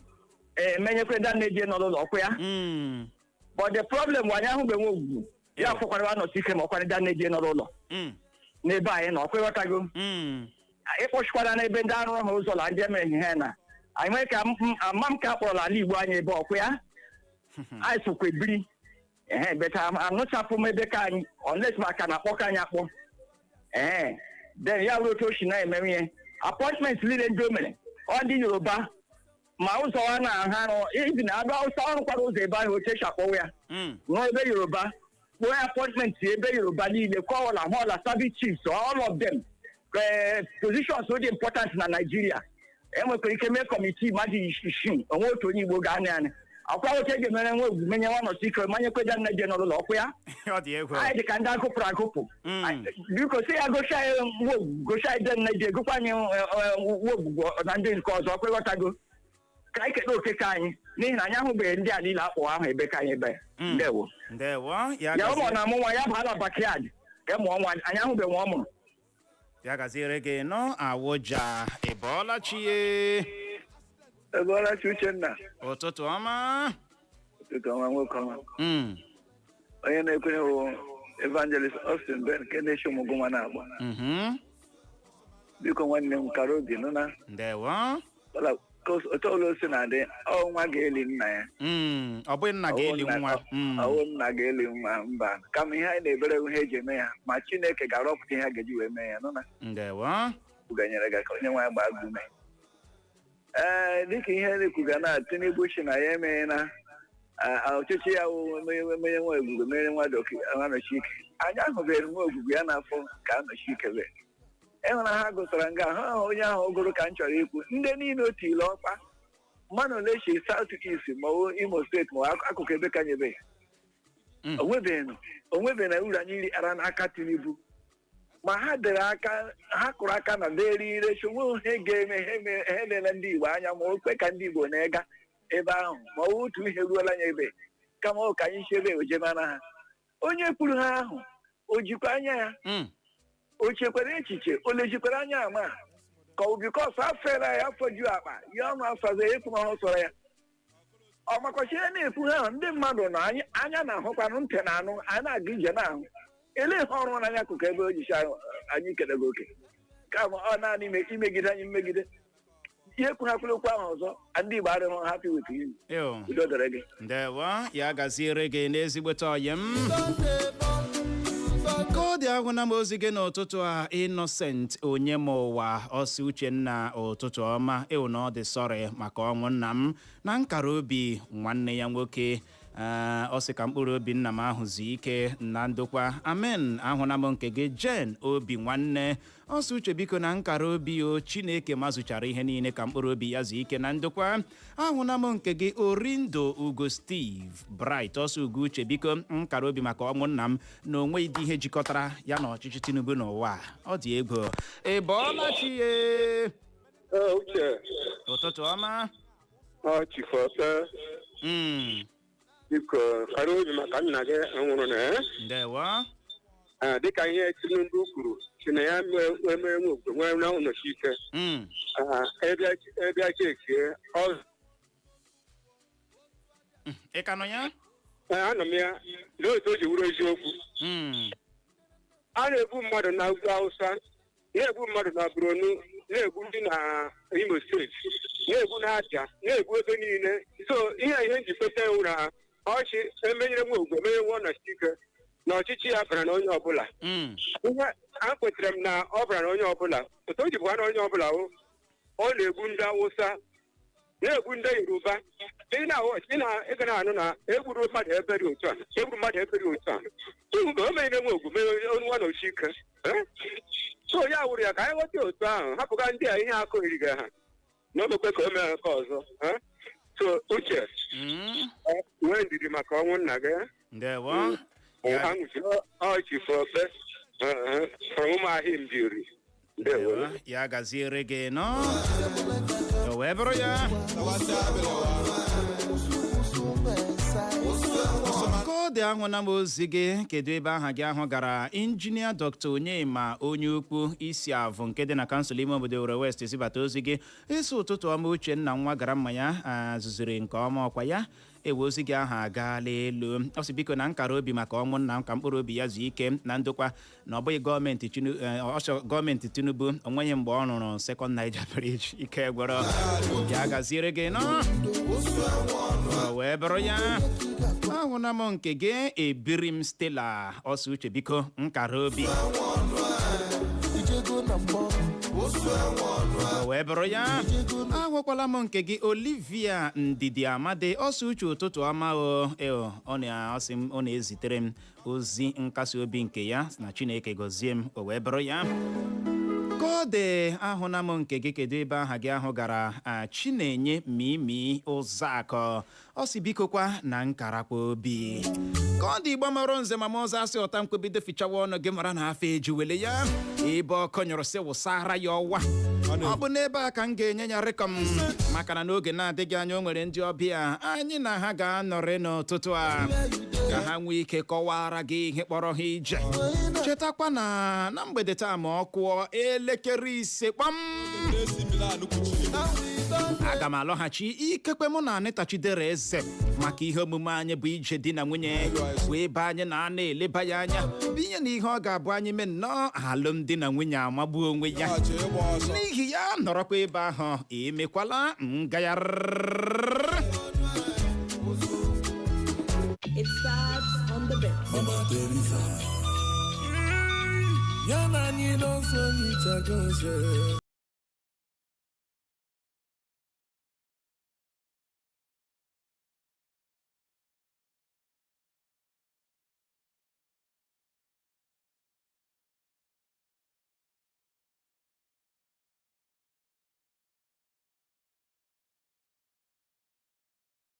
Ee, emenyekwe ndị na-eje nọ n'ụlọ, ọkụ ya. But the problem bụ anyị ahụbeghị ogwu ya fọkwara anọsi ike, ma ọkwara ndị na-eje nọ n'ụlọ n'ebe anyị nọ, ọkwa ịghọtago? Ịkpọchikwara n'ebe ndị arụrụ ha ụzọ na ndị emere ihe na anyị nwee ka ama m ka a kpọrọ ala Igbo anyị ebe, ọkụ ya anyị sokwa ebiri ehe beta anụchapụ m ebe ka anyị, unless maka na akpọ ka anyị akpọ. Ee, then ya were otu o si na-eme ihe appointment niile ndị o mere, ọ ndị Yoruba ma ụzọ ha na-aha arụ ibi na abịa Awụsa ọrụkwara ụzọ ebe ahụ otu esi akpọwa ya rụọ ebe Yoruba, kpọọ appointment ebe Yoruba niile, kọọla họla service chiefs, all of them, positions dị important na Nigeria. Enwekwara ike mee committee mmadụ 6, onwe otu onye Igbo ga-anị anị akwa oche ga-emere nwa ogwu menye nwa nọsi ike manyekwe ja nne je n'ụlọ, ọkụ ya. Ọ dị egwu. Anyị dị ka ndị agụpụrụ agụpụ. Biko sị ya gosi anyị nwa ogwu, gosi anyị je nne je gụkwa anyị nwa ogwugwu na ndị nke ọzọ, ọkwa ịghọtago? Ka anyị keta oke ka anyị, n'ihi na anyị ahụbeghị ndị a niile akpọ ahụ ebe ka anyị ebe. Ndewo. Ndewo ya. Ya ụmụ gazie. na-amụ nwa ya baala backyard ka mụọ nwa, anyị ahụbeghị nwa ọ mụrụ. Ya gaziere gị nọ, Awụja. Ị bọọla chi ye? Ebọọla chi, Uchenna. Ụtụtụ ọma. Ụtụtụ ọma, nwoke ọma. Onye na-ekwenye wụ Evangelist Austin Ben nke na-eche ụmụgụnwa na-agba. Biko nwanne m, kara obi nụ na. Ndewo. Otu ọbụla o si na-adị, ọ nwa ga-eli nna ya. Ọ bụghị nna ga-eli nwa. Ọwụ nna ga-eli nwa, mba. Kama ihe anyị na-ebere bụ ihe eji eme ya, ma Chineke ga-arọpụta ihe a ga-eji wee mee ya, nụ na. Ndewo. Ganyere gị ka onye nwaanyị gbaa gị ume. Ee, dịka ihe na-ekwuga na Tinubu si na ya emeghị na ọchịchị ya wụ menye nwa ogugo mere nwa nọchi ike, anyị ahụbeghị nwa ogugo ya n'afọ ka anọchi ike be ịhụna ha gụsara nga ha. Onye ahụ ogoro ka m chọrọ ikwu, ndị niile o tile ọkpa. Mmadụ ole si South East ma ọ Imo steeti ma ọ akụkụ ebe ka nyebe onwebeghị, onwebeghị na uru anyị ara n'aka Tinubu. Ma ha dere aka, ha kụrụ aka na deri irechi onwe ihe ga-eme ha ha elele ndị Igbo anya, ma o kwe ka ndị Igbo na-ega ebe ahụ, ma ọ otu ihe ruola anya ebe kama ọ ka anyị si ebe ojemara ha. Onye kwuru ha ahụ, o jikwa anya ya, o chekwara echiche, o lejikwara anya ama ka ọ bikọs afere ya, afọ ju akpa ya, ọnụ asazi ekwu ma ọ sọrọ ya. Ọ makwachi ihe na-ekwu ha ahụ, ndị mmadụ nọ anya anya na-ahụkwanụ, ntị na-anụ, anyị na-aga ije na-ahụ ele ihe ọrụ n'anya akụkụ ebe o jichi anyị kelego oke, kama ọ naanị imegide anyị mmegide. Ihe kwunakwala okwu ahụ ọzọ, ndị Igbo adịghị happy with you. Ew. Udo dịrị gị. Ndewo, ya gaziere gị n'ezigbote ọyị m. Ka ọ dị, ahụna m ozi gị n'ụtụtụ a. Innocent onye ma ụwa ọsị, Uchenna, ụtụtụ ọma. Ewu na ọ dị sorry maka ọnwụ nna m na nkara obi nwanne ya nwoke. Ee, ọ sị ka mkpụrụ obi nna m ahụ zuo ike na ndokwa, amen. Ahụna m nke gị, Jen Obi nwanne. Ọsọ Uche, biko, na nkara obi o Chineke mazụchara ihe niile, ka mkpụrụ obi ya zuo ike na ndokwa. Ahụna m nke gị, Orindo Ugo Steve Bright. Ọsọ Ugo Uche, biko, nkara obi maka ọnwụ nna m na onwe dị ihe jikọtara ya na ọchịchị Tinubu n'ụwa a. Ọ dị egwu. Ị bọọla chi ye? Uche. Ụtụtụ ọma. Ọ chifọte. Biko, kara obi maka nna gị nwụrụ na eh? Ndewo. Ah, dịka ihe Tinubu kwuru si na ya emee nwe obodo nwee na ụnọchi ike. Ah, ịbịa chekie ọ. Ị ka nọ ya? Ee, anọ m ya. Lee otu o ji wuru eziokwu. A na-egbu mmadụ na ugwu Hausa, na-egbu mmadụ na Borno, na-egbu ndị na Imo steeti, na-egbu na Abịa, na-egbu ebe niile. So ihe nji kweta ewu na ọchị emenyere nwa ogwe emenye nwa ọnọchi ike na ọchịchị ya bara na onye ọbụla. Ihe a kwetara m na ọ bara na onye ọbụla, otu o ji bụkwa na onye ọbụla o ọ na-egbu ndị Awụsa, na-egbu ndị Yoruba. Ị na-ahụ ị na ị ga na-anụ na egburu mmadụ ebe dị otu a, egburu mmadụ ebe dị otu a. Mgbe o mere nwe ogwu mere nwa na ochi ike. Eh? So ya wụrụ ya ka anyị ghọta otu ahụ, hapụga ndị a ihe akụ eriga ha na o mekwe ka o mee nke ọzọ. Eh? So Uche, nwee ndidi maka ọnwụ nna gị. Ndewo. Ha nwụchiri ọchị fọkpe from Ụmụahịa Mbiri. Ndewo, ya gaziere gị nọ. O wee bụrụ ya ka ọ dị. Ahụ na m ozi gị. Kedu ebe aha gị ahụ gara? Injinia Dr. Onyema onye ukwu isi avụ nke dị na kansụl ime obodo Owerri West zibata ozi gị. Isi ụtụtụ ọma, Uchenna. Nwa gara mma ya zụziri nke ọma ọkwa ya ewe ozi gị ahụ agaala elu. Ọ sị, biko, na nkara obi maka ọnwụ nna m, ka mkpụrụ obi ya zuo ike na ndokwa, na ọ bụghị gọọmenti ọsọ gọọmenti Tinubu onweghị mgbe ọ rụrụ Second Niger Bridge. Ike gwọrọ, ya gaziere gị nọ. O wee bụrụ ya. Ahụna m nke gị, ebiri m Stella. Ọsọ Uche, biko, nkara obi. O wee bụrụ ya. Ahụkwala m nke gị, Olivia Ndidi Amadi. Ọsọ Uche, ụtụtụ ọma o. Eo, ọ na-asị m, ọ na-ezitere m ozi nkasi obi nke ya na Chineke gọzie m. O wee bụrụ ya ka ọ dị. Ahụna m nke gị. Kedu ebe aha gị ahụ gara? Chinenye Mimi Ụzọakọ. Ọ sị, biko kwa, na nkarakwa obi ka ọ dị. Igbo mara nze ma ọzọ asị ọta nkwebido fichawa ọnụ gị mara na afọ ejuwele ya ebe ọkụ nyụrụ sị wụsara ya ọwa. Ọ bụ n'ebe a ka m ga-enye ya rịkọm, maka na n'oge na-adịghị anya o nwere ndị ọbịa anyị na ha ga-anọrị n'ụtụtụ a ka ha nwee ike kọwara gị ihe kpọrọ ha ije. Chetakwa na na mgbede taa, ma ọ kụọ elekere 5 kpam, aga m alọghachi ikekwe mụ na Anita Chidera Eze maka ihe omume anyị bụ ije di na nwunye, wee ebe anyị na-ana eleba ya anya bụ ihe na ihe ọ ga-abụ anyị mee nnọọ alụmdi na nwunye amagbuo onwe ya. N'ihi ya, nọrọkwa ebe ahụ, emekwala ngagharị. It starts on the bed. Mama Teresa. Ya na anyị n'ọsọ nyichago.